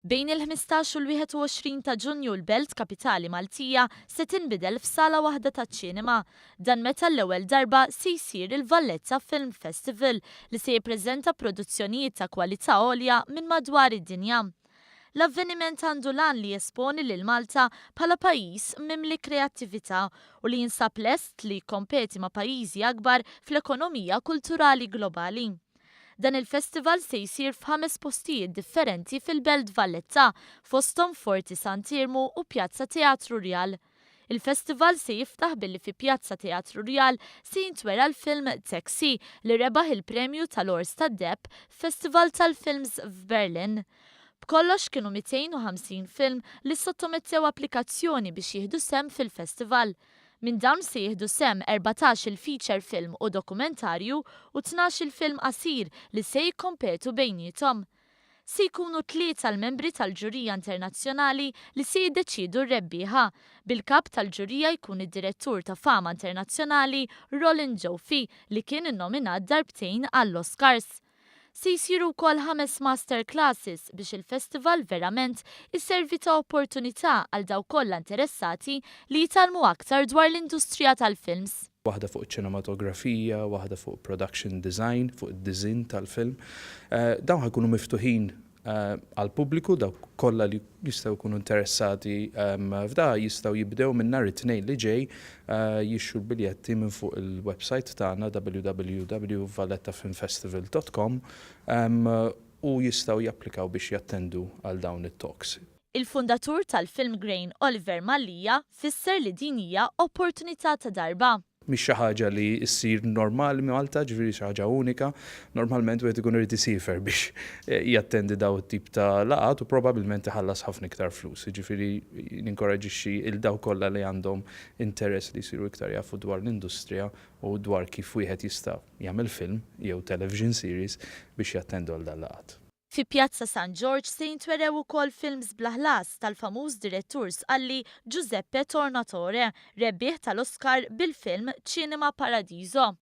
Bejn il-15 u l-21 ta' Ġunju l-belt kapitali Maltija se tinbidel f'sala waħda taċ-ċinema. Dan meta l-ewwel darba se jsir il-Valletta Film Festival li se jippreżenta produzzjonijiet ta' kwalità għolja minn madwar id-dinja. L-avveniment għandu l-għan li jesponi lil Malta bħala pajjiż mimli kreattività u li jinsab lest li jikkompeti ma' pajjiżi akbar fl-ekonomija kulturali globali. Dan il-festival se jsir f'ħames postijiet differenti fil-Belt Valletta, fosthom Forti Sant'Iermu u Pjazza Teatru Rjal. Il-festival se jiftaħ billi fi Pjazza Teatru Rjal se jintwera l-film Taxi li rebaħ il-premju tal-Ors tad-Deheb f'Festival tal-Films f'Berlin. B'kollox kienu 250 film li ssottomettew applikazzjoni biex jieħdu sehem fil-festival. Minn dawn se jieħdu sehem 14-il feature film u dokumentarju u 12-il film qasir li se jikkompetu bejniethom. Se jkunu tlieta l-membri tal-ġurija internazzjonali li se jiddeċiedu r-rebbieħa, bil-kap tal-ġurija jkun id-direttur ta' fama internazzjonali Roland Joffe li kien innominat darbtejn għall-Oscars. Se jsiru wkoll ħames master classes biex il-festival verament iservi ta' opportunità għal dawk kollha interessati li jitgħallmu aktar dwar l-industrija tal-films. Waħda fuq ċinematografija, waħda fuq production design, fuq id-design tal-film. Dawn ħa jkunu miftuħin għall-pubbliku, dawk kollha li jistgħu jkunu interessati f'da jistgħu jibdew minn nhar it-Tnejn li ġej jixtru l-biljetti minn fuq il-website tagħna www.vallettafilmfestival.com u jistgħu japplikaw biex jattendu għal dawn it-talks. Il-fundatur tal-Film Grain Oliver Mallia fisser li din hija opportunità ta' darba. Mhix xi ħaġa li ssir normali Malta, ġifieri xi ħaġa unika. Normalment wieħed ikun irid isiefer biex jattendi daw it-tip ta' laqgħat u probabbilment iħallas ħafna iktar flus. Ġifieri ninkoraġixxi il daw kollha li għandhom interess li jsiru iktar jafu dwar l-industrija u dwar kif wieħed jista' jagħmel film jew television series biex jattendu għal dan laqgħat. Fi Pjazza San George se jintwerew ukoll films bla ħlas tal-famuż direttur Sqalli Giuseppe Tornatore, rebbieħ tal-Oscar bil-film Cinema Paradiso.